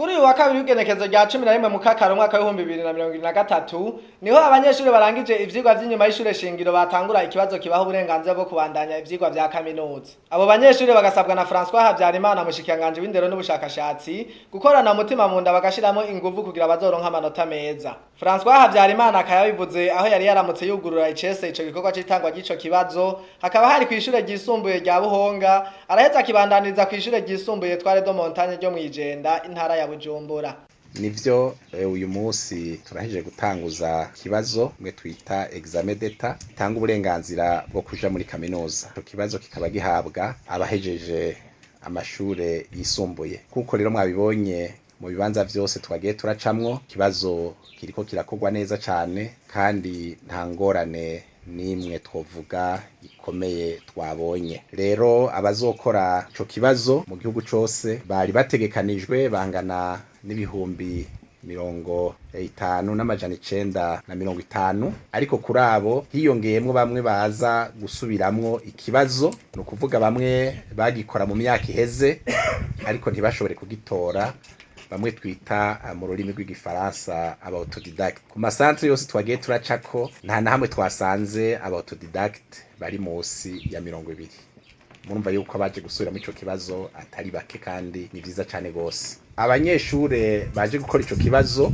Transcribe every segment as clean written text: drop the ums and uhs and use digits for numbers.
Kuri uyu wa kabiri w'igenekezo rya 11 mu Kakaro umwaka w'2023, niho abanyeshuri barangije ivyigwa vy'inyuma y'ishure shingiro batangura ikibazo kibaha uburenganzira bwo kubandanya ivyigwa vya kaminuza. Abo banyeshuri bagasabwa na François Habyarimana, mushikiranganji w'indero n'ubushakashatsi, gukorana umutima mu nda bagashiramo inguvu kugira bazoronke amanota meza. François Habyarimana akayabivuze aho yari yaramutse yugurura icese ico gikorwa c'itangwa ry'ico kibazo, hakaba hari kw'ishure ryisumbuye rya Buhonga, araheza akibandaniriza kw'ishure ryisumbuye Etoile de Montagne ryo mw'Ijenda, intara ya Bujumbura. Nivyo, uyu munsi turahejeje gutanguza ikibazo mwe twita examen d'État itanga uburenganzira bwo kuja muri kaminuza. Ico kibazo kikaba gihabwa abahejeje amashure yisumbuye. Kuko rero mwabibonye mu bibanza vyose twagiye turacamwo, ikibazo kiriko kirakorwa neza cane kandi nta ngorane nimwe twovuga ikomeye twabonye. Rero abazokora ico kibazo mu gihugu cose bari bategekanijwe bangana n'50950, ariko kuri abo hiyongeyemwo bamwe baza gusubiramwo ikibazo, ni ukuvuga bamwe bagikora mu myaka iheze ariko ntibashobore kugitora, bamwe twita mu rurimi rw'igifaransa aba autodidacte. Ku masantre yose twagiye turacako, nta na hamwe twasanze aba autodidacte bari munsi ya 20. Murumva yuko abaje gusubiramo ico kibazo atari bake kandi ni vyiza cane gose. Abanyeshure baje gukora ico kibazo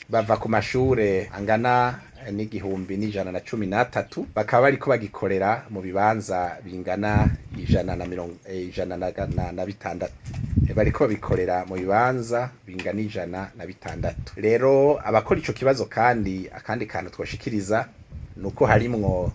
bava ku mashure angana n'1113, bakaba bariko bagikorera mu bibanza bingana ijana na mirongo ijana na bitandatu. Bariko babikorera mu bibanza bingana 106. Rero abakora ico kibazo kandi, akandi kantu twoshikiriza nuko harimwo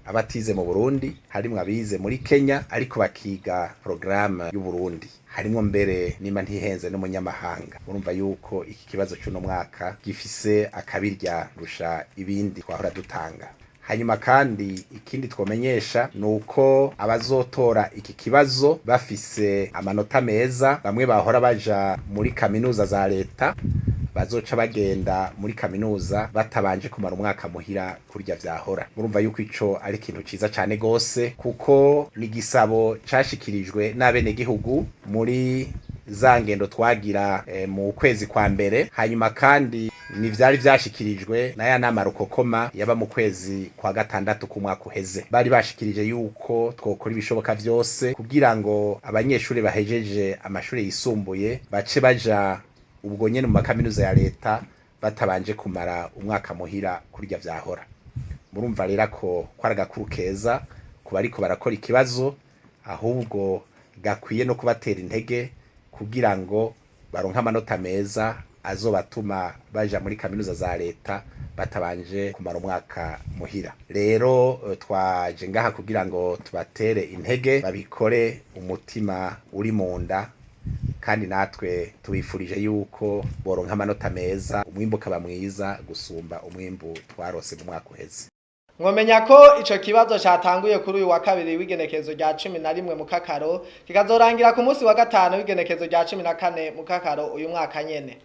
abatize mu Burundi, harimwo abize muri Kenya ariko bakiga programme y'u Burundi, harimwo mbere nimba ntihenze n'umunyamahanga. Urumva yuko iki kibazo c'uno mwaka gifise akabirya rusha ibindi twahora dutanga. Hanyuma kandi ikindi twomenyesha nuko abazotora iki kibazo bafise amanota meza, bamwe bahora baja muri kaminuza za leta bazoca bagenda muri kaminuza batabanje kumara umwaka muhira kurya vyahora. Murumva yuko ico ari ikintu ciza cane gose, kuko ni igisabo cashikirijwe n'abenegihugu muri za ngendo twagira mu kwezi kwa mbere. Hanyuma kandi ni vyari vyashikirijwe na ya nama rukokoma yaba mu kwezi kwa gatandatu k'umwaka uheze. Bari bashikirije yuko twokora ibishoboka vyose kugira ngo abanyeshuri bahejeje amashuri yisumbuye bace baja ubwo nyene mu makaminuza ya leta batabanje kumara umwaka muhira kurya vyahora. Murumva rero ko kwari agakuru keza ku bariko barakora ikibazo, ahubwo gakwiye no kubatera intege kugira ngo baronke amanota meza azobatuma baja muri kaminuza za leta batabanje kumara umwaka muhira. Rero twaje ngaha kugira ngo tubatere intege babikore umutima uri mu nda, kandi natwe tubifurije yuko boronka amanota meza, umwimbu ukaba mwiza gusumba umwimbu twarose mu mwaka uheze. Mwomenya ko ico kibazo catanguye kuri uyu wa kabiri w'igenekezo rya 11 mu Kakaro, kikazorangira ku munsi wa gatanu w'igenekezo rya 14 mu Kakaro uyu mwaka nyene.